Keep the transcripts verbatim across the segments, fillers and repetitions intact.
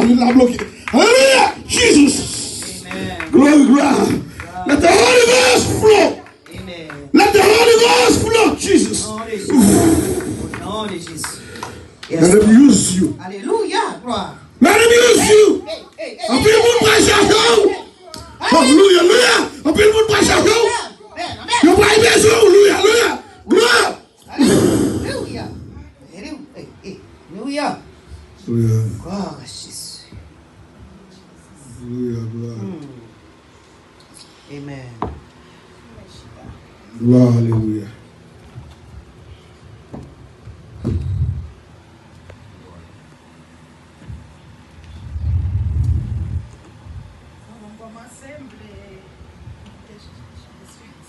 Vin la bloke. Alelouya! Jesus! Amen. Glory, glory. Let the Holy Ghost flow. Amen. Let the Holy Ghost flow, Jesus. Au nom de Jésus. Let him use you. Alelouya, glwa. Let him use you. Anpil moun pral chache w. Alelouya, alelouya. Anpil moun pral chache w. Yo pral bezwen w. Alelouya, alelouya. Glwa. Alelouya. Alelouya. Alelouya. Glwa a Jezi. Alelouya, glwa. Amen. Glwa, alelouya. Anvan m kòmanse, m vle chante yon chant,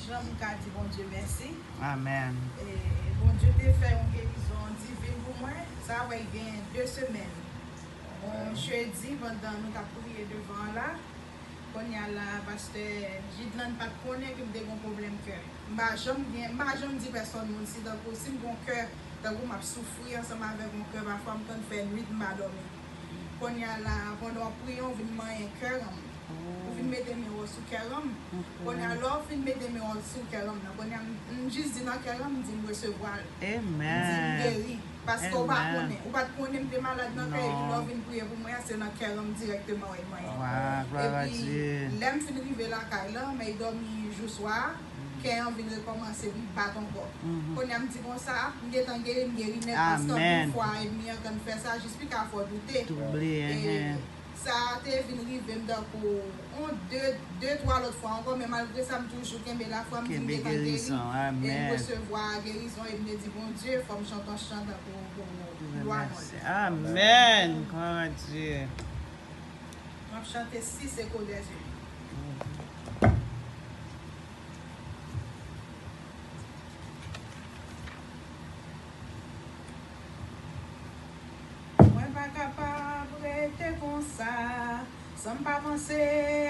jan m ka di Bondye mèsi. Amen. E Bondye te fè yon gerizon divin pou mwen. Sa wè gen de semèn. Yon jedi, pandan nou t ap priye devan an la, kounye a la, pastè Jidlan pa t konnen ke m te gen yon pwoblèm kè. M pa janm gen, m pa janm di pèsòn moun si tankou si m gen yon kè, tankou m ap soufri ansanm avèk yon kè, pafwa m konn fè nwit m pa dòmi. Kounye a la, pandan w ap priye, w vin manyen kè an m. Ou vin mete men w sou kè an m. Kounye a, lè w fin mete men w sou kè an m nan, kounye a, m, m jis di nan kè an m, m di m resevwa l. M di m geri. Paske ou pa konnen. Ou pa t konnen m te malad nan kè, epi lè w vin priye pou mwen an, se nan kè an m dirèkteman w al manyen. Epi, lè m fin rive lakay la, m al dòmi jou swa a, kè an vin rekòmanse vin bat ankò. Kounye a, m di konsa, m gentan geri, m geri nèt, paske anpil fwa ènmi an konn fè sa, jis pika fè w doute. E sa te vin rive m tankou on de, de, twa lòt fwa ankò, men malgre sa, m toujou kenbe lafwa, m di m gentan geri. E m resevwa gerizon, e m te di Bondye, fò m chante yon chan tankou pou lwa non l. Amen. Glwa a Dye. M ap chante Si se ko dèzye. Mwen pa kapab rete konsa san m pa panse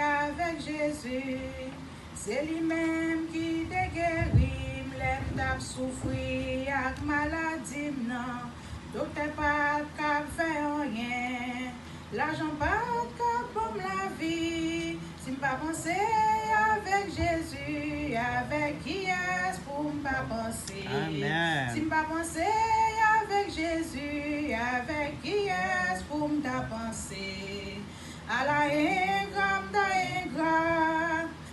avèk Jezi. Se li menm ki te geri m lè m t ap soufri ak maladi m nan. Doktè pa t kab fè anyen. Lajan pa t kab ban m lavi. Si m pa panse avèk Jezi, avèk kiyès pou m pa panse? Si m pa panse avèk Jezi, avèk kiyès pou m ta panse? Ala engra m ta engra,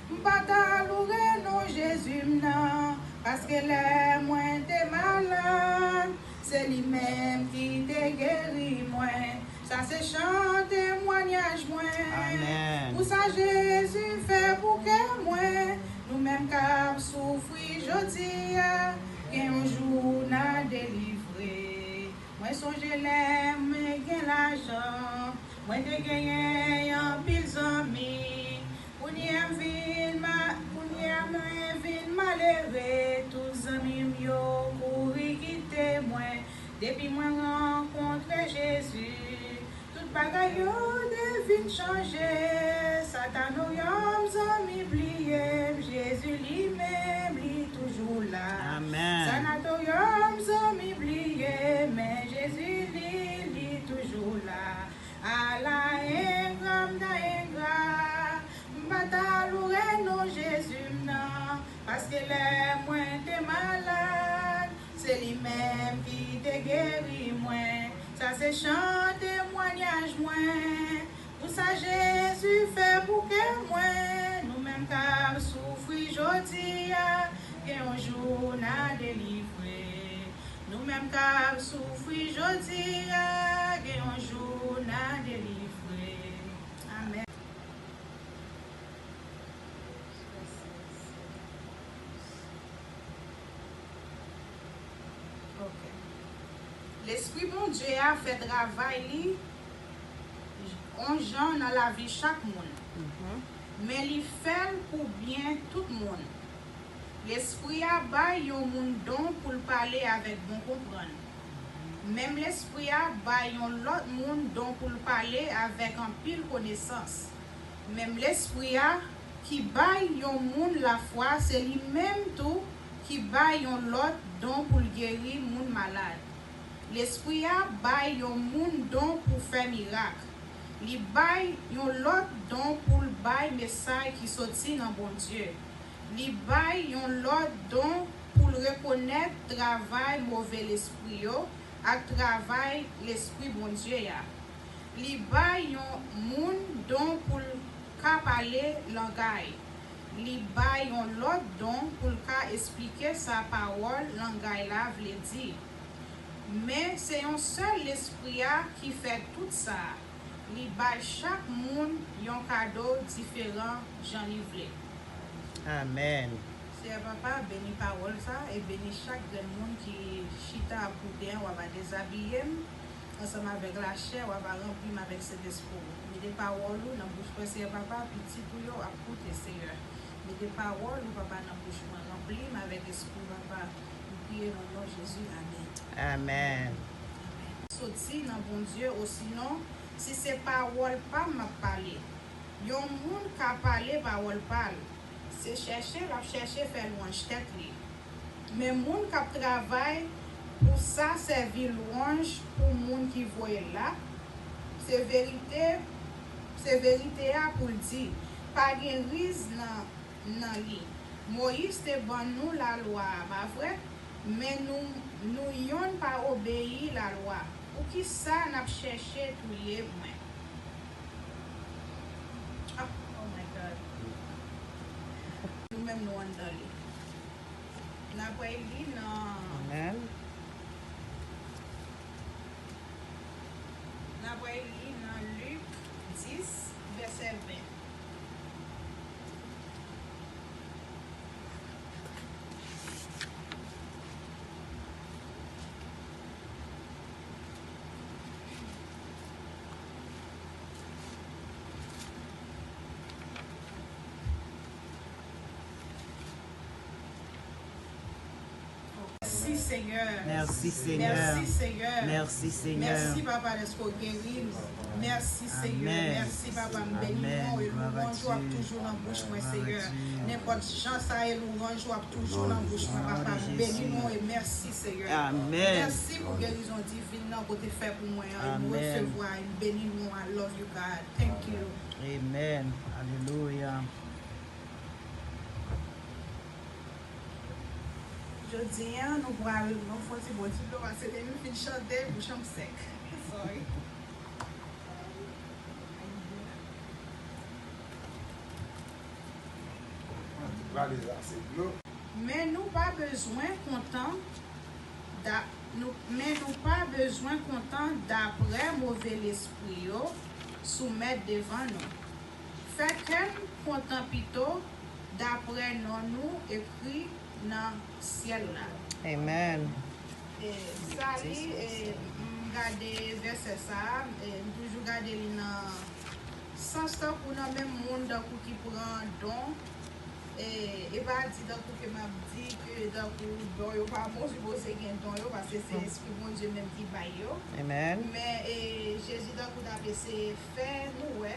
m pa ta loure non Jezi m nan, paske lè mwen te malad, se li menm ki te geri mwen. Sa se chan temwanyaj mwen. Pou sa Jezi fè pou kè mwen. Nou menm k ap soufri jodi a, gen yon jou n a delivre. Mwen sonje lè mwen gen lajan, mwen te genyen anpil zanmi. Kounye a m vin ma-, kounye a mwen vin malere, tout zanmi m yo kouri kite mwen. Depi mwen rankontre Jezi, tout bagay yo te vin chanje. Satanoryòm zanmi bliye m, Jezi li menm li toujou la. Sanatoryòm zanmi bliye, men Jezi li, li toujou la. Ala engra m ta engra, m pa ta loure non Jezi m nan, paske lè mwen te malad, se li menm ki te geri mwen. Sa se chan temwanyaj mwen, pou sa Jezi fè pou kè mwen. Nou menm k ap soufri jodi a, gen yon jou n a delivre. Nou menm k ap soufri jodi a, gen yon jou n a delivre. Amèn. Ok. Lespri Bondye a fè travay li yon jan nan lavi chak moun. Men li fè l pou byen tout moun. Lespri a bay yon moun don pou l pale avèk bon konprann. Menm Lespri a bay yon lòt moun don pou l pale avèk anpil konesans. Menm Lespri a ki bay yon moun lafwa, se li menm tou ki bay yon lòt don pou l geri moun malad. Lespri a bay yon moun don pou fè mirak. Li bay yon lòt don pou l bay mesaj ki soti nan Bondye. Li bay yon lòt don pou l rekonèt travay move lespri yo ak travay Lespri Bondye a. Li bay yon moun don pou l ka pale langay. Li bay yon lòt don pou l ka esplike sa pawòl langay la vle di. Men se yon sèl Lespri a ki fè tout sa. Li bay chak moun yon kado diferan jan li vle. Amèn. Seyè Papa, beni pawòl sa e beni chak grenn moun ki chita ap koute an, w ap dezabiye m ansanm avèk lachè, w ap ranpli m avèk Sentespri w. Mete pawòl ou nan bouch mwen, Seyè Papa, pitit ou yo ap koute, Seyè. Mete pawòl ou, Papa, nan bouch mwen, ranpli m avèk Espri w, Papa. M priye nan non Jezi, amèn. Amèn. Soti nan Bondye, osinon, si se pawòl pa m m ap pale. Yon moun ka pale pawòl pa l, se chèche l ap chèche fè lwanj tèt li. Men moun k ap travay pou sa sèvi lwanj pou moun ki voye l la, se verite, se verite a pou l di, pa gen riz nan, nan li. Moyiz te ban nou lalwa a, pa vre? Men nou, nou yonn pa obeyi lalwa. Poukisa n ap chèche touye mwen? Ah, oh my God. Nou menm nou anndan li. N ap li nan, Amèn. N ap li nan Lik dis, vèsè ven. Mèsi, Senyè. Mèsi, Senyè. Mèsi, Senyè. Mèsi, Senyè. Mèsi, Papa, dèske w geri m. Mèsi, Senyè. Amèn. Mèsi, Papa. M beni non w e louwanj ou ap toujou nan bouch mwen, Senyè. Nenpòt jan sa ye, louwanj ou ap toujou nan bouch mwen, Papa. M beni non w e mèsi, Senyè. Amèn. Mèsi pou gerizon divin nan kote fè pou mwen an. E m resevwa, e m beni non w. I love you, God. Thank you. Amèn. Alelouya. Jodi a, nou pral, nou fè yon ti bon ti dlo, paske depi m fin chante, bouch an m sèk. Sorry. Prale la, se dlo. Men nou pa bezwen kontan da-, nou, men nou pa bezwen kontan daprè move lespri yo soumèt devan nou. Fè kè n kontan pito daprè non nou ekri nan syèl la. Amèn. E, sali, e, m gade vèsè sa a, e, m toujou gade li nan sans tankou nan menm moun tankou ki pran don. E, e pa di tankou ke m ap di ke tankou don yo pa bon, sipoze gen don yo, paske se Espri Bondye menm ki bay yo. Amèn. Men, e, Jezi tankou t ap eseye fè nou wè,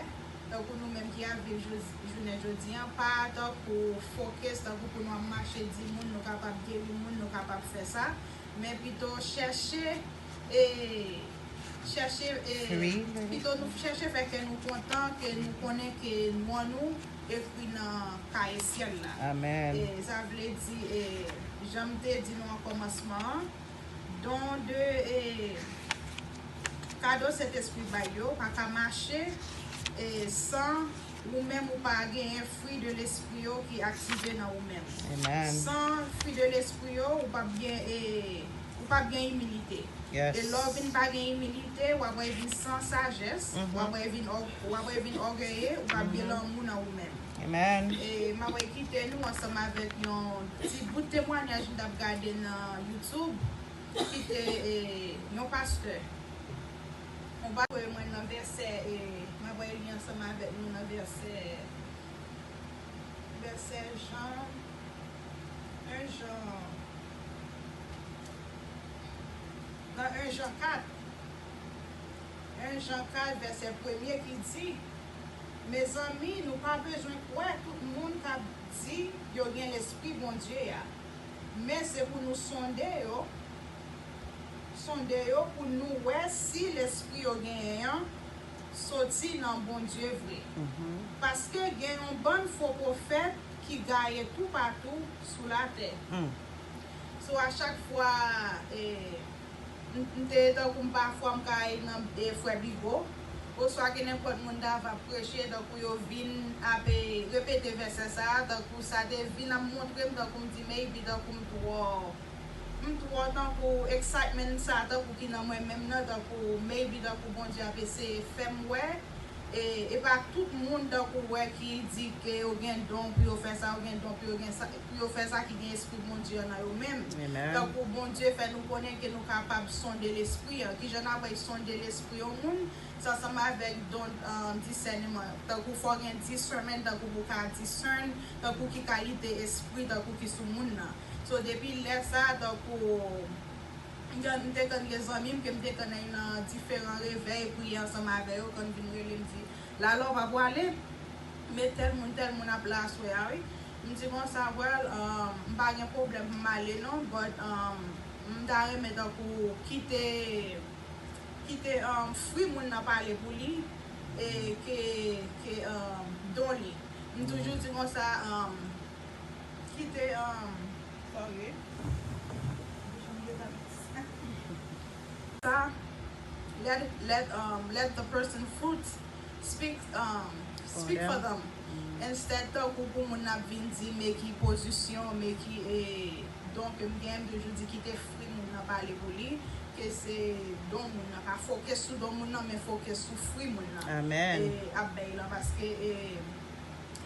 tankou nou menm ki ap viv jou-, jounen jodi a, pa tankou fokis, tankou pou nou ap mache di moun nou kapab geri moun, nou kapab fè sa, men pito chèche, e, chèche, e, pito nou chèche fè kè nou kontan, ke nou konnen ke non nou ekri nan kaye syèl la. Amèn. E sa vle di, e, jan m te di nou an kòmansman an, don de, e, kado Sentespri bay yo pa ka mache, e, san ou menm ou pa genyen fwi de lespri yo ki aktive nan ou menm. Amèn. San fwi de lespri yo, ou p ap gen, e, ou p ap gen imilite. Yes. E lè w vin pa gen imilite, w ap wè vin san sajès, w ap wè vin òg-, w ap wè vin ògeye, ou p ap gen lanmou nan ou menm. Amèn. E m ap kite nou ansanm avèk yon ti bout temwanyaj m t ap gade nan YouTube, ki te, e, yon pastè. Yon pastè mwen nan vèsè, e, m ap li ansanm avèk nou nan vèsè, vèsè Jan, en Jan, nan en Jan kat. En Jan kat, vèsè premye ki di, mezanmi, nou pa bezwen kwè tout moun k ap di yo gen Lespri Bondye a. Men se pou nou sonde yo, sonde yo pou nou wè si lespri yo genyen an soti nan Bondye vre. Paske gen yon bann fo pwofèt ki gaye toupatou sou latè. So, a chak fwa, e, m, m te, tankou m pafwa m ka al nan, e, frè Bigo, oswa ke nenpòt moun ta va preche, tankou yo vin ap, e, repete vèsè sa a, tankou sa te vin ap montre m, tankou m di, maybe, tankou m twò, m twò tankou excitement sa, tankou ki nan mwen menm nan, tankou maybe, tankou Bondye ap eseye fè m wè, e, e pa tout moun tankou wè ki di ke yo gen don pou yo fè sa, yo gen don pou yo gen sa, pou yo fè sa ki gen espri Bondye an nan yo menm. Tankou Bondye fè nou konnen ke nou kapab sonde lespri an. Kijan n ap sonde lespri yon moun? Se ansanm avèk don, um, disèneman. Tankou fò gen discernment, tankou pou ka discern, tankou ki kalite espri, tankou ki sou moun nan. So, depi lè sa, tankou, m te, m te konn gen zanmi m ke m te konn al nan diferan revèy, priye ansanm avè yo, konn vin rele m di, "Lala, w pa pwale?" Men tèl moun, tèl moun ap la aswè a, wi. M di konsa, well, um, m pa gen pwoblèm pou m ale non, but, um, m ta renmen tankou kite, kite, um, fwi moun nan pale pou li, e ke, ke, um, don li. M toujou di konsa, um, kite, um, sorry. Sa, let, let, um, let the person fruit speak, um, speak for them. Instead, tankou pou moun nan ap vin di, men ki pozisyon, men ki, e, don ke m gen, m toujou di kite fwi moun nan pale pou li, ke se don moun nan. Pa fokis sou don moun nan, men fokis sou fwi moun nan. Amèn. E, ap bay lan, paske, e,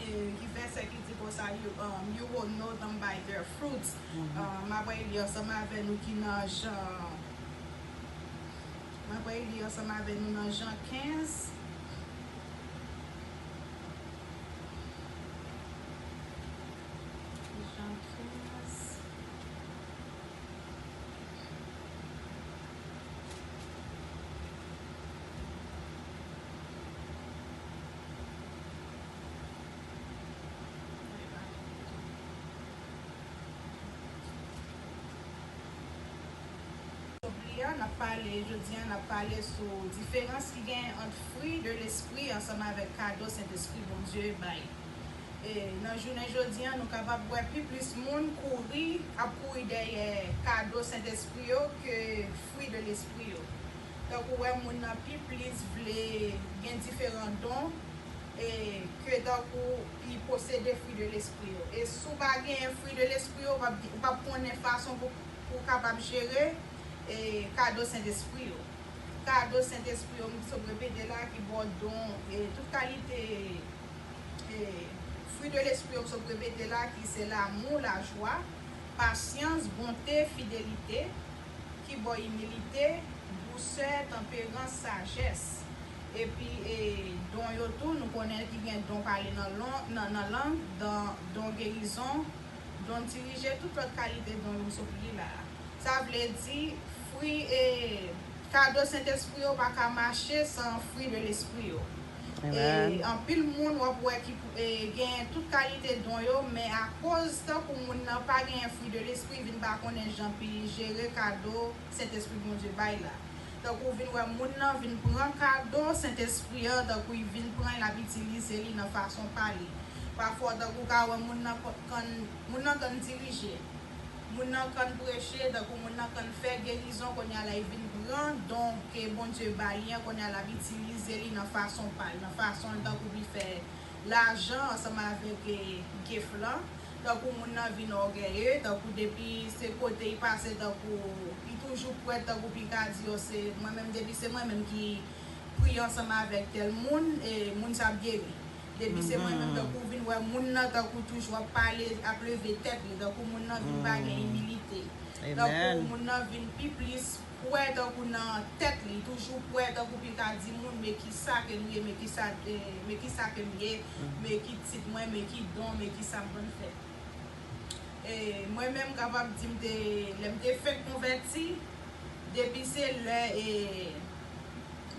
e, ki vèsè ki di konsa, you, um, you will know them by their fruits. Um, m ap li ansanm avè nou ki nan Jan, m ap li ansanm avè nou nan Jan kenz. Jan kenz. Jodi a, n ap pale, jodi a, n ap pale sou diferans ki gen ant fwi de lespri ansanm avèk kado Sentespri Bondye bay. E nan jounen jodi a, nou kapab wè pi plis moun kouri, ap kouri dèyè kado Sentespri yo ke fwi de lespri yo. Tankou wè moun nan pi plis vle gen diferan don, e ke tankou li posede fwi de lespri yo. E si w pa genyen fwi de lespri yo, w p ap, w p ap konnen fason pou, pou w kapab jere, e, kado Sentespri yo. Kado Sentespri yo, m sot repete la, ki ba w don, e, tout kalite, e, fwi de lespri yo, m sot repete la, ki se lanmou, lajwa, pasyans, bonte, fidelite, ki ba w imilite, dousè, tanperans, sajès. Epi, e, don yo tou, nou konnen ki gen don pale nan, nan, nan lang, don, don gerizon, don dirije, tout lòt kalite don yo m sot li la a. Sa vle di, fwi, e, kado Sentespri yo pa ka mache san fwi de lespri yo. E, anpil moun w ap wè ki, e, gen tout kalite don yo, men akoz tankou moun nan pa genyen fwi de lespri, vin pa konnen jan pou li jere kado Sentespri Bondye bay la. Tankou w vin wè moun nan vin pran kado Sentespri an, tankou li vin pran l, l ap itilize li nan fason pa li. Pafwa, tankou w ka wè moun nan konn, moun nan konn dirije. Moun nan konn preche, tankou moun nan konn fè gerizon, kounye a la, li vin pran don ke Bondye ba li an, kounye a la, l ap itilize li nan fason pa l, nan fason l, tankou pou l fè lajan ansanm avèk, e, gift lan. Tankou moun nan vin ògeye, tankou depi se kote li pase, tankou li toujou prèt, tankou pou l ka di yo se mwen menm, depi se mwen menm ki priye ansanm avèk tèl moun, e moun sa ap geri. Depi se mwen menm, tankou w vin wè moun nan, tankou toujou ap pale, ap leve tèt li, tankou moun nan vin pa gen imilite. Tankou moun nan vin pi plis kwè tankou nan tèt li, toujou kwè tankou pou l ka di moun, men kisa ke m ye, men kisa, e, men kisa ke m ye, men ki tit mwen, men ki don, men kisa m konn fè. E, mwen menm, m kapab di m te, lè m te fenk konvèti, depi se lè, e,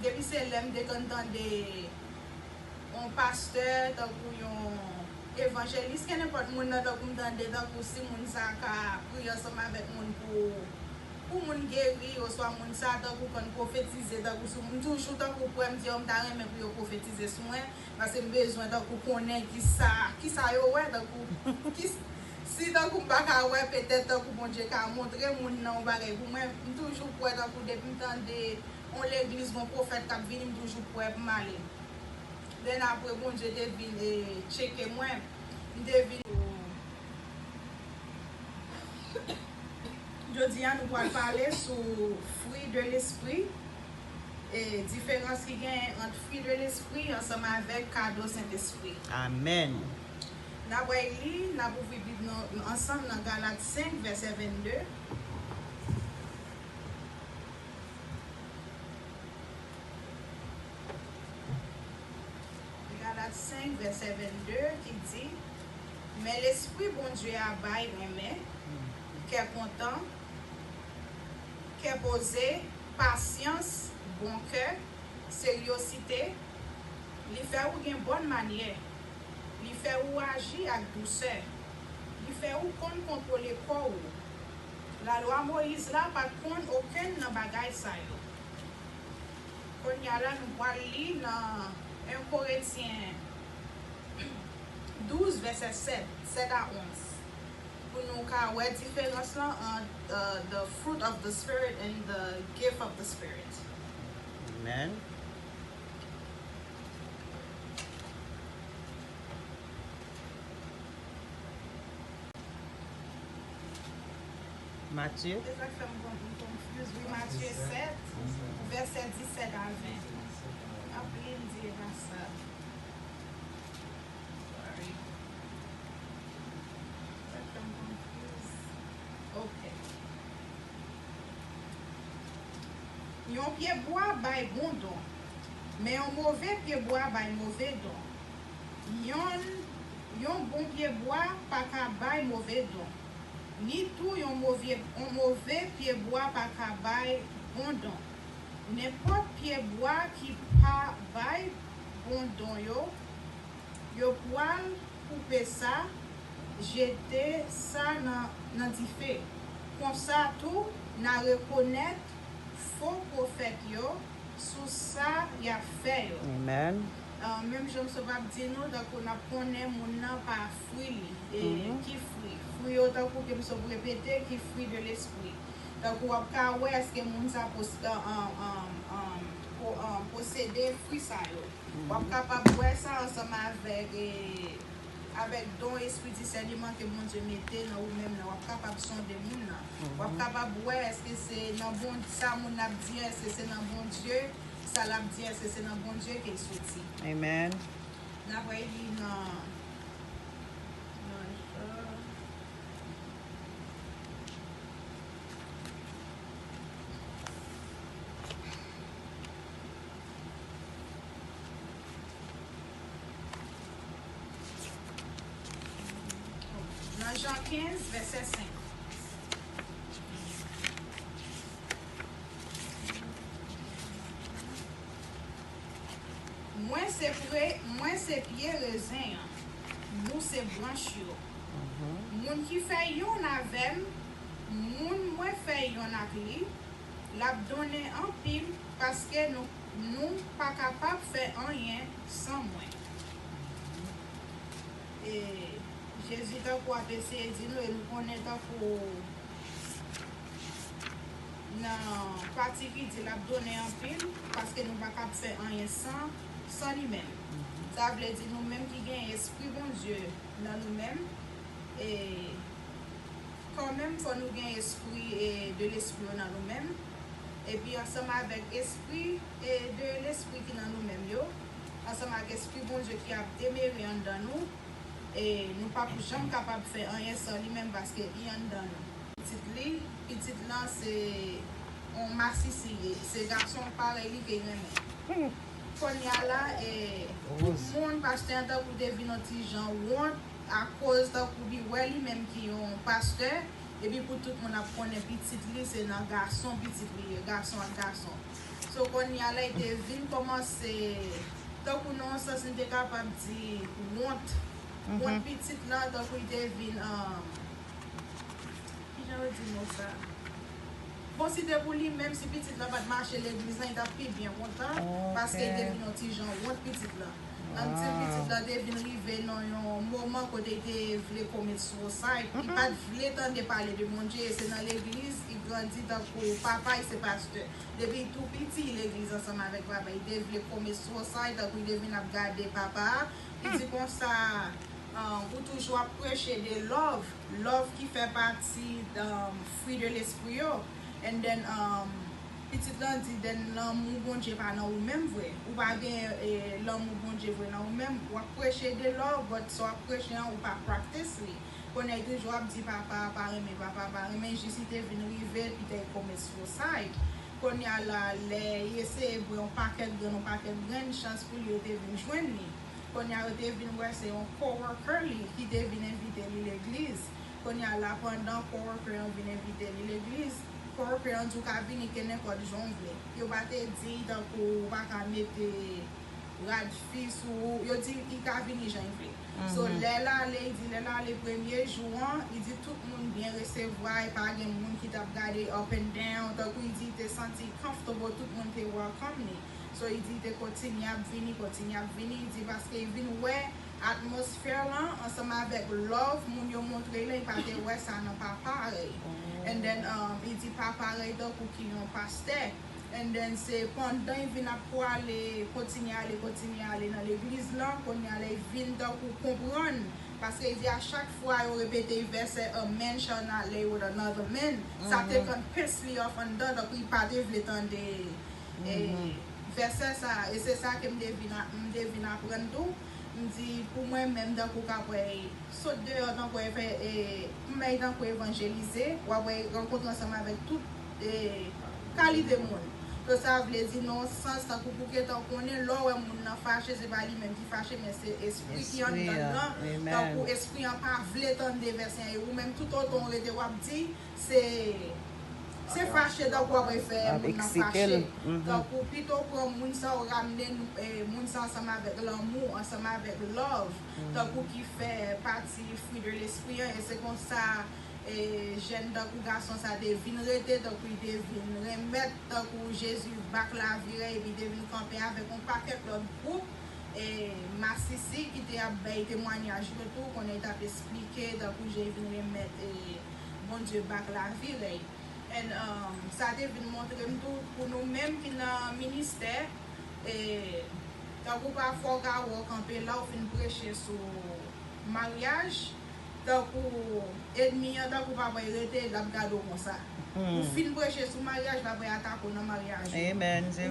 depi se lè m te konn tande yon pastè, tankou yon, evanjelis, ke nenpòt moun nan, tankou m tande, tankou si moun sa ka priye ansanm avèk moun pou, pou moun geri, oswa moun sa tankou konn pwofetize, tankou si m toujou tankou prè, m di, "Oh, m ta renmen pou yo pwofetize sou mwen, paske m bezwen tankou konnen ki sa, ki sa yo wè, tankou, ki, si tankou m pa ka wè, petèt tankou Bondye ka montre moun nan yon bagay pou mwen." M toujou prè, tankou depi m tande yon legliz, yon pwofèt k ap vini, m toujou prè pou m ale. Then apre Bondye te vin, e, tcheke mwen. M te vin. Jodi a, nou pral pale sou fwi de lespri, e diferans ki genyen ant fwi de lespri ansanm avèk kado Sentespri. Amèn. N ap wè li, n ap ouvri Bib nou ansanm nan Galat senk, vèsè vennde. Galat senk, vèsè vennde, ki di, Men Lespri Bondye a bay renmen, kè kontan, kè poze, pasyans, bon kè, seryosite, li fè ou gen bòn manyè, li fè ou aji ak dousè, li fè ou konn kontwole kò ou. Lalwa Moyiz la pa t konn okenn nan bagay sa yo. Kounye a la, nou pral li nan en Korentyen douz, vèsè sèt, sèt a onz, pou nou ka wè diferans lan ant, uh, the fruit of the Spirit and the gift of the Spirit. Amen. Matye. Se sa k fè m kon-, m confuse, wi, Matye sèt, vèsè disèt a ven. Anpil di e pa sa. Sorry. Sa k fè m confuse. Ok. Yon pyebwa bay bon don, men yon move pyebwa bay move don. Yon, yon bon pyebwa pa ka bay move don, ni tou yon move, yon move pyebwa pa ka bay bon don. Nenpòt pyebwa ki pa bay bon don yo, yo pral koupe sa, jete sa nan, nan dife. Konsa tou, n a rekonèt fo pwofèt yo sou sa y ap fè yo. Amen. Ah, menm jan m sot ap di nou, tankou n ap konnen moun nan pa fwi li. E ki fwi? Fwi yo, tankou ke m sot repete, ki fwi de lespri. Tankou w ap ka wè èske moun sa pos-, ah, ah, ah, ah, po-, ah, posede fwi sa yo. W ap kapab wè sa ansanm avèk, e, avèk don espri disèneman ke Bondye mete nan ou menm nan. W ap kapab sonde moun nan. W ap kapab wè èske se nan Bon-, sa moun nan ap di an, èske se nan Bondye, sa l ap di an, èske se nan Bondye ke l soti. Amen. N ap wè li nan, nan Jan. Nan Jan kenz, vèsè senk. Mwen se pre-, mwen se pye rezen an, nou se branch yo. Moun ki fè yonn avè m, moun mwen fè yonn ak li, l ap donnen anpil, paske nou, nou pa kapab fè anyen san mwen. E Jezi tankou ap eseye di nou, e nou konnen tankou nan pati ki di l ap donnen anpil, paske nou pa kab fè anyen san, san li menm. Sa vle di nou menm ki gen Espri Bondye nan nou menm, e kanmenm fò nou gen espri, e, de lespri yo nan nou menm. Epi ansanm avèk espri, e, de lespri ki nan nou menm yo, ansanm ak Espri Bondye ki ap demere anndan nou, e, nou p ap janm kapab fè anyen san li menm, paske li anndan nou. Pitit li, pitit lan se yon masisi li ye, se gason parèy li ke l renmen. Kounye a la, e, tout moun, pastè an tankou te vin yon ti jan wont, akoz tankou li wè li menm ki yon pastè, epi pou tout moun ap konnen pitit li se nan gason pitit li ye, gason ak gason. So, kounye a la, li te vin kòmanse, tankou nan yon sans, nou te kapab di wont. Wont pitit lan, tankou li te vin, um, kijan yo di mo sa? Bon, si te pou li menm, si pitit lan pa t mache legliz lan, li t ap pi byen kontan, paske li te vin yon ti jan wont pitit lan. Until pitit lan te vin rive nan yon moman kote li te vle commit suicide. Li pa t vle tande pale de Bondye, e se nan legliz li grandi tankou papa l se pastè. Depi l tou piti, legliz ansanm avèk papa l. Li te vle commit suicide, tankou li te vin ap gade papa a. Li di konsa, um, ou toujou ap preche de love, love ki fè pati, um, fwi de lespri yo. And then, um, pitit lan di, then lanmou Bondye pa nan ou menm vre. Ou pa gen, eh, lanmou Bondye vre nan ou menm. W ap preche de love, but sa w ap preche an, ou pa practice li. Kounye a, li toujou ap di papa pa renmen, papa pa renmen, jis li te vin rive, li te commit suicide. Kounye a la, lè li eseye bwè yon pakèt grenn, yon pakèt grenn, chans pou li, yo te vin jwenn li. Kounye a, yo te vin wè se yon coworker li ki te vin envite li legliz. Kounye a la, pandan coworker an vin envite li legliz, coworker an di w ka vini kenenpòt jan w vle. Yo pa te di tankou ou pa ka mete rad fi sou ou. Yo di li ka vini jan l vle. So, lè l ale, li di lè l ale premye jou an, li di tout moun byen resevwa, e pa gen moun ki t ap gade up and down. Tankou li di li te santi comfortable, tout moun te welcome li. So, li di li te kontinye ap vini, kontinye ap vini. Li di paske li vin wè atmosfè lan ansanm avèk love moun yo montre l lan, li pa te wè sa nan papa a. And then, um, li di papa a tankou ki yon pastè. And then se pandan li vin ap pwale, kontinye ale, kontinye ale nan legliz lan, kounye a la li vin tankou konprann. Paske li di a chak fwa yo repete vèsè a man shall not lay with another man, sa te konn pens li off anndan, tankou li pa te vle tande, eh, vèsè sa a. E se sa ke m te vin a-, m te vin aprann tou. M di pou mwen menm, tankou w ka wè sot deyò, tankou w fè, e, m bay tankou evanjelize, w ap wè rankontre ansanm avèk tout, e, kalite moun. So, sa vle di nan yon sans, tankou pou gentan konnen, lè w wè moun nan fache, se pa li menm ki fache, men se espri ki anndan l lan. Tankou espri an pa vle tande vèsè an, e ou menm toutotan w rete, w ap di, se, se fache, tankou w ap fè moun nan fache. Tankou pito w pran moun sa, w ramne, e, moun sa ansanm avèk lanmou, ansanm avèk love. Tankou ki fè pati fwi de lespri an, e se konsa, e, jèn tankou gason sa te vin rete, tankou li te vin renmèt, tankou Jezi bak lavi l, epi te vin kanpe avèk yon pakèt lòt gwoup, e, masisi ki te ap bay temwanyaj yo tou, konnen li t ap esplike, tankou jan li vin renmèt, e, Bondye bak lavi l. And, um, sa te vin montre m tou, pou nou menm ki nan ministè, e, tankou pafwa w ka wè w kanpe la, w fin preche sou maryaj, tankou ènmi an, tankou papa l rete, l ap gade w konsa. Ou fin preche sou maryaj, l ap atake w nan maryaj ou.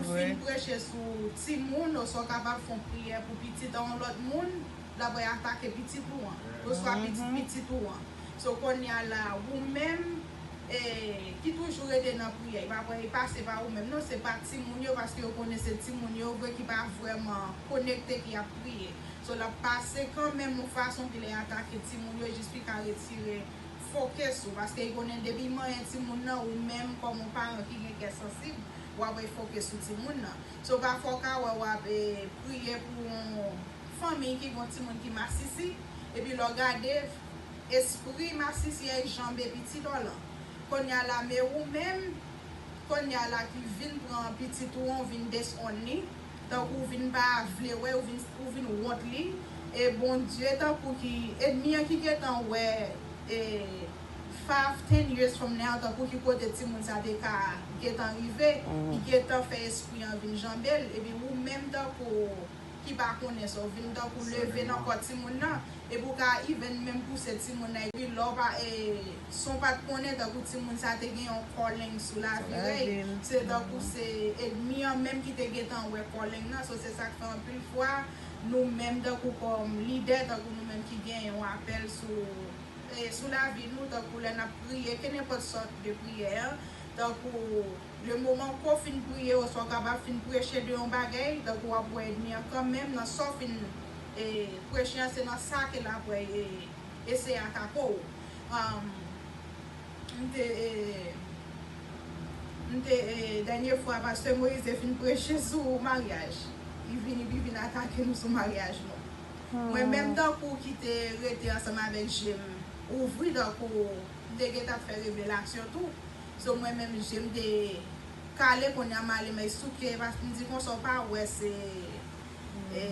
Ou fin preche sou timoun, oswa w kapab fè yon priyè pou pitit a yon lòt moun, l ap atake pitit ou an, oswa pitit pitit ou an. So, kounye a la, ou menm, e, ki toujou rete nan priyè, li pa pran, li pase pa ou menm, non, se pa timoun yo, paske yo konnen se timoun yo vre ki pa vrèman konekte, ki ap priye. So, l ap pase kanmenm yon fason ki lè atake timoun yo, jis pou l ka retire fokis ou, paske li konnen depi l manyen timoun nan, ou menm kòm yon paran ki gen kè sansib, w ap fokis sou timoun nan. So, pafwa w ka wè w ap, e, priye pou yon fanmi ki gen yon timoun ki masisi, epi lè w gade, espri masisi a janbe pitit ou lan. Kounye a la, men ou menm, kounye a la ki vin pran pitit ou an, ou vin disown li, tankou ou vin pa vle wè, ou vin, ou vin wont li, e Bondye tankou ki, ènmi an ki gentan wè, e, five, ten years from now, tankou ki kote timoun sa te ka gentan rive, li gentan fè espri an vin janbe l, epi ou menm tankou ki pa konnen sa, w vin tankou leve nan kò timoun nan, epi w ka even menm pouse timoun nan, epi lè w pa, e, san w pa t konnen, tankou timoun sa te gen yon calling sou lavi l, se tankou se ènmi an menm ki te gentan wè calling nan, so se sa k fè anpil fwa, nou menm tankou kòm lidè, tankou nou menm ki gen yon apèl sou, e, sou lavi nou, tankou lè n ap priye, kenenpòt sòt de priyè, tankou le moman ke w fin priye, oswa w kapab fin preche de yon bagay, tankou w ap wè ènmi an kanmenm, nan sa w fin, e, preche an, se nan sa ke l ap wè, e, eseye atake w. Um, m te, e, m te, e, dènye fwa, Pastè Moïse te fin preche sou maryaj. Li vini, li vin atake nou sou maryaj nou. Mwen menm tankou ki te rete ansanm avèk je m ouvri, tankou m te gentan ap fè revelasyon tou. So mwen menm je m te kale, kounye a m ale, men souke, paske m di konsa w pa wè se e,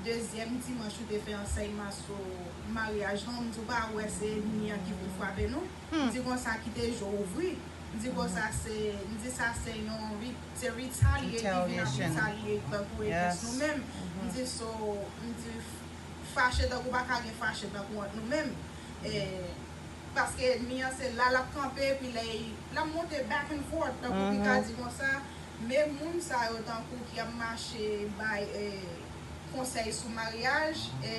dezyèm dimanch ou te fè ansèyman sou maryaj lan, m di w pa wè se ènmi an ki vin frape nou. M di konsa kite je w ouvri. M di konsa se, m di sa se yon re- se retaliate ki vin ap retaliate tankou against nou menm. M di so, m di fache tankou pa ka gen fache tankou ant nou menm. E, paske ènmi an se la l ap kanpe, epi lè l ap monte back and forth, tankou ki ka di konsa, men moun sa yo tankou ki ap mache bay e, konsèy sou maryaj, e,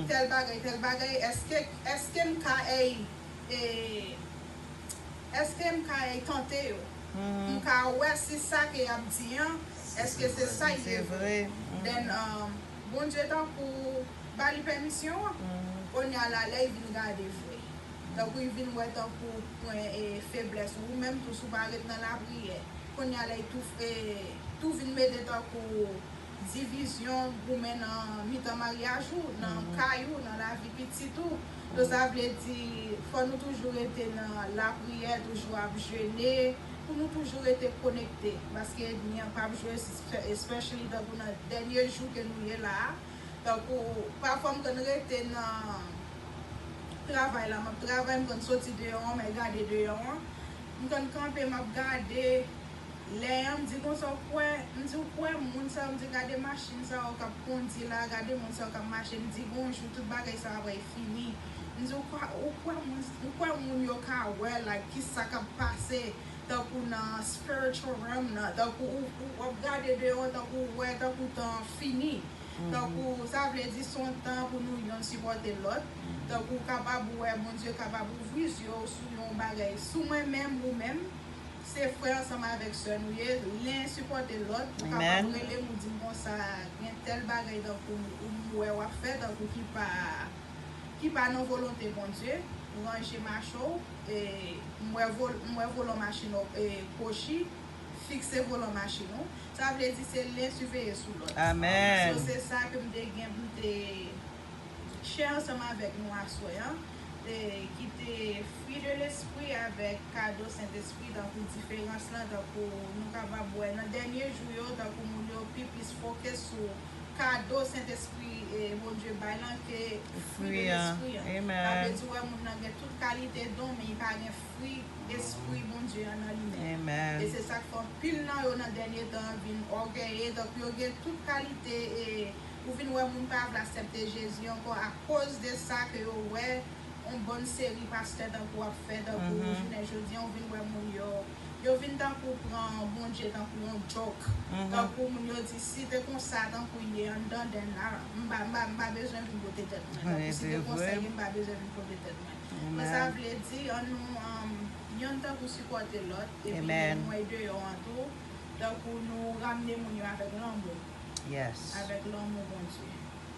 tèl bagay, tèl bagay, èske, èske m ka, e, e, èske m ka, e, tante yo? M ka wè si sa ke y ap di an, èske se sa ki vre. Then, um, Bondye tankou ba li pèmisyon an. Kounye a la, lè l vin gade vre. Tankou l vin wè tankou pwen e feblès ou, ou menm tou si w pa ret nan lapriyè. Kounye a la, l tou, e, tou vin mete tankou divizyon goumen nan mitan maryaj ou, nan kay ou, nan lavi pitit ou. Donk, sa vle di, fò nou toujou rete nan lapriyè, toujou ap jene, pou nou toujou rete konekte. Paske ènmi an p ap jwe, especially tankou nan dènye jou ke nou ye la a. Tankou, pafwa m konn rete nan travay la, m ap travay, m konn soti deyò an, m al gade deyò an. M konn kanpe, m ap gade. Lè an, m di konsa, ou kwè, m di, ou kwè moun sa yo, m di, gade machin sa yo k ap kondi la, gade moun sa yo k ap mache, m di, gon jou, tout bagay sa yo ap fini. M di, ou kwè, ou kwè moun, ou kwè moun yo ka wè, like, ki sa k ap pase, tankou nan spiritual realm nan, tankou ou, ou, w ap gade deyò, tankou ou wè, tankou tan an fini. Tankou, sa vle di se yon tan pou nou youn sipòte lòt. Tankou w kapab wè, Bondye kapab ouvri zye w sou yon bagay. Sou mwen menm, ou menm, se frè ansanm avèk sè nou ye, len sipòte lòt. Ou kapab rele m, ou di m konsa, gen tèl bagay tankou ou m wè w ap fè, tankou ki pa, ki pa nan volonte Bondye, ranje mache w, e m wè vol-, m wè volan machin ou, e, kwochi, fikse volan machin ou. Sa vle di se len siveye sou lòt. Amèn. So, se sa ke m te gen pou m te share ansanm avèk nou aswè an, e, ki te fwi de lespri avèk kado Sentespri, tankou diferans lan, tankou nou kapab wè nan dènye jou yo, tankou moun yo pi plis fokis sou kado Sentespri, e, Bondye bay lan ke fwi de lespri an. Sa vle di, wè, moun nan gen tout kalite don, men li pa gen fwi Espri Bondye an nan li menm. E se sa k fè anpil nan yo nan dènye tan an vin ògeye, tankou yo gen tout kalite, e ou vin wè moun pa vle aksepte Jezi ankò akoz de sa ke yo wè yon bòn seri pastè tankou ap fè, tankou jounen jodi an, ou vin wè moun yo, yo vin tankou pran Bondye tankou yon joke. Tankou moun yo di, si te konsa tankou ye anndan den la, m pa, m pa, m pa bezwen vin pote tèt mwen. Tankou si te konsa ye, m pa bezwen vin pote tèt mwen. Men sa vle di, ann nou, um, yonn tankou sipòte lòt, epi lè nou wè deyò an tou, tankou nou ramne moun yo avèk lanmou. Avèk lanmou Bondye.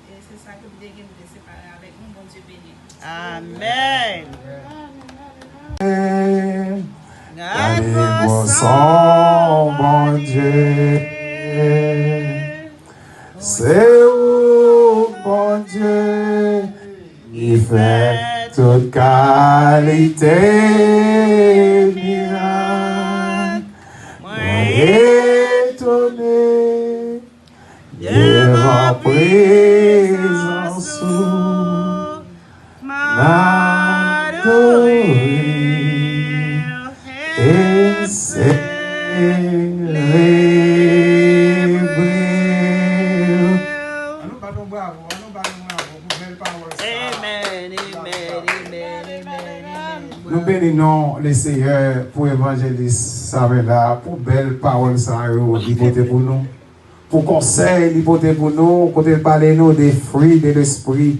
E se sa ke m te gen pou te separe avèk nou. Bondye beni nou. Amèn. Gade bwòson Bondye. Se ou Bondye ki fè tout kalite mirak. Mwen etone devan prezans ou. M adore e selebre. Ann nou bat yon bravo, ann nou bat yon bravo pou bèl pawòl sa. Amen, amen, amen, amen, amen. Nou beni non Leseyè pou evanjelis Savela, pou bèl pawòl sa yo li pote pou nou. Pou konsèy li pote pou nou, kote l pale nou de fwi de lespri,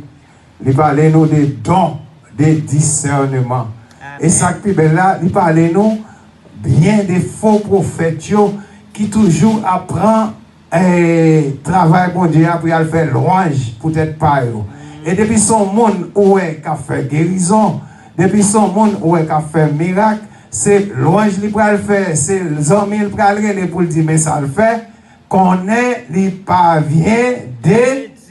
li pale nou de don de disèneman. E sa k pi bèl la, li pale nou byen de fo pwofèt yo ki toujou ap pran, eh, travay Bondye a pou y al fè lwanj pou tèt pa yo. E depi se yon moun ou wè k ap fè gerizon, depi se yon moun ou wè k ap fè mirak, se lwanj li pral fè, se zanmi l pral rele pou l di men sa l fè. Konnen li pa vyen de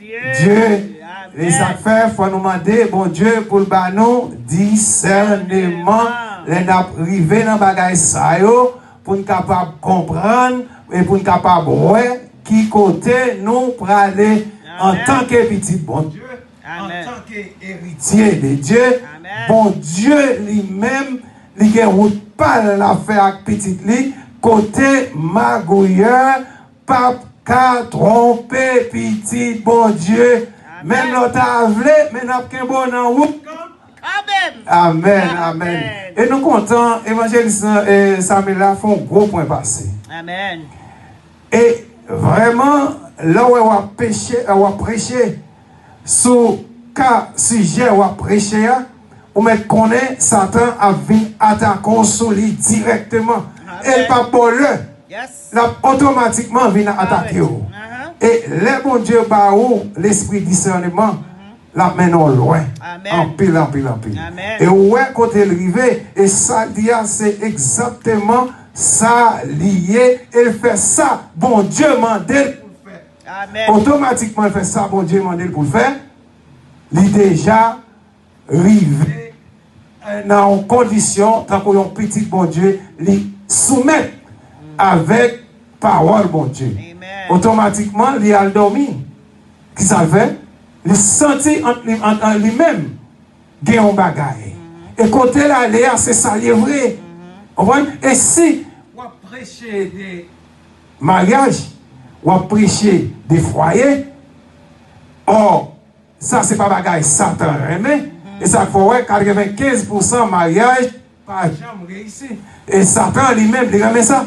Dye. E sa k fè, fò nou mande Bondye pou l ba nou disèneman lè n ap rive nan bagay sa yo, pou n kapab konprann e pou n kapab wè ki kote nou prale antanke pitit Bondye, antanke eritye de Dye. Bondye li menm, li gen wout pa l l ap fè ak pitit li, kote magouyè p ap ka twonpe pitit Bondye. Menm lè w ta vle, men n ap kenbe w nan wout. Amèn, amèn. E nou kontan, evanjelis Samila fè yon gwo pwen pase. E vrèman, lè w wè w ap peche, w ap preche sou ka sijè w ap preche a, ou mèt konnen Satan ap vin atake w sou li dirèkteman. E l p ap ba w lè. L ap otomatikman vin atake w. E lè Bondye ba ou lespri disèneman, l ap mennen w lwen. Anpil, anpil, anpil. E ou wè kote l rive, e sa l di a, se egzakteman sa li ye, e l fè sa Bondye mande l pou l fè. Otomatikman, l fè sa Bondye mande l pou l fè, li deja rive nan yon kondisyon tankou yon pitit Bondye, li soumèt avèk pawòl Bondye. Otomatikman, li al dòmi. Kisa l fè? Li santi ant li, ant, ant li menm gen yon bagay. E kote l ale a, se sa l ye vre. Konprann? E si w ap preche de maryaj, w ap preche de fwaye, ò, sa se pa bagay Satan renmen. E sa k fè w wè katrevenkenz pousan maryaj pa janm reyisi. E Satan li menm, li renmen sa.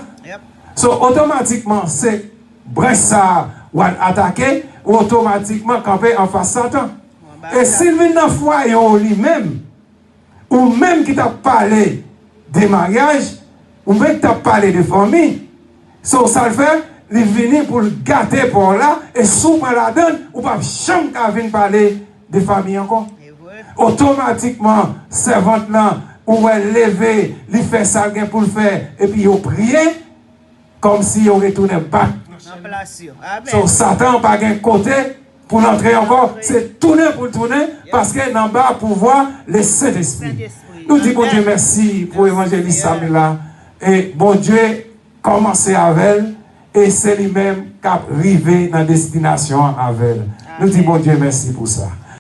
So, otomatikman, se branch sa a w al atake, otomatikman kanpe anfas Satan. E si l vin nan fwaye w li menm, ou menm ki t ap pale de maryaj, ou menm ki t ap pale de fanmi, so sa l fè, li vini pou l gate pa w la, e si w pran ladann, ou p ap janm ka vin pale de fanmi ankò. Otomatikman, sèvant lan, ou wè l leve, li fè sa l gen pou l fè, epi yo priye, kòmsi yo retounen bak. So, Satan pa gen kote pou l antre ankò, se tounen pou l tounen, paske n anba pouvwa Lesentespri. Nou di Bondye mèsi pou evanjelis Samila. E Bondye kòmanse avè l, e se li menm k ap rive nan destinasyon an avè l. Nou di Bondye mèsi pou sa.